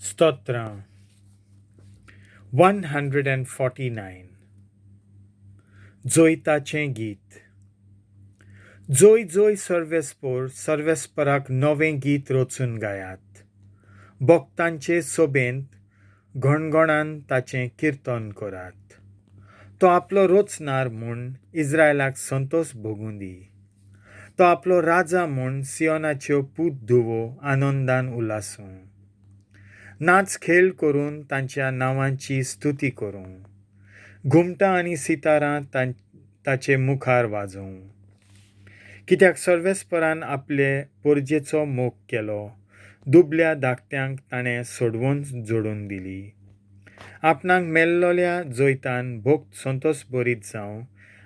स्तोत्रां 149. जैताचें गीत. जय जय सर्वेस्पोर, सर्वेस्पराक नवें गीत रचून गायात. भक्तांचे सोबेंत घणघणान ताचें किर्तन करात. तो आपलो रचणार म्हूण इस्रायलाक संतोश भोगूं दी. तो आपलो राजा म्हूण सियोनाच्यो पूत धुवो आनंदान उल्हासूं. नाच खेळ करून तांच्या नांवांची स्तुती करूं. घुमटां आनी सितारां ताचे मुखार वाजोवं. कित्याक सर्वेस्परान आपले पोरजेचो मोग केलो, दुबल्या धाकट्यांक ताणें सोडवून जोडून दिली. आपणाक मेल्लोल्या जैतान भोग संतोश बरीत जावं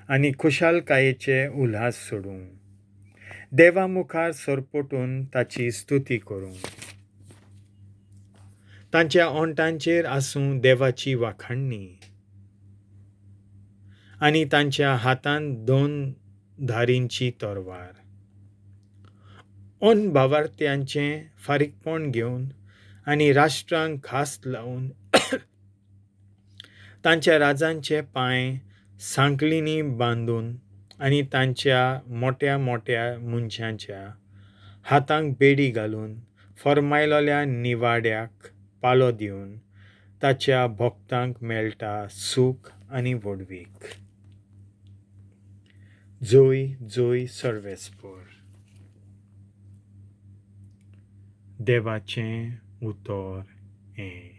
आनी खुशालकायेचे उल्हास सोडूं. देवा मुखार सरपटून ताची स्तुती करूं. तांच्या ओंठांचेर आसूं देवाची वाखाणणी आनी तांच्या हातांत दोन धारींची तरवार. अनभावार्थ्यांचें फारीकपण घेवन आनी राष्ट्रांक खास लावन तांच्या राजांचे पांय सांकळींनी बांदून आनी तांच्या मोट्या मोट्या मनशांच्या हातांक बेडी घालून फर्मायलोल्या निवाड्याक पालो दिवन ताच्या भक्तांक मेळटा सूख आनी व्हडवीक. जय जय सर्वेस्पोर. देवाचें उतर हें.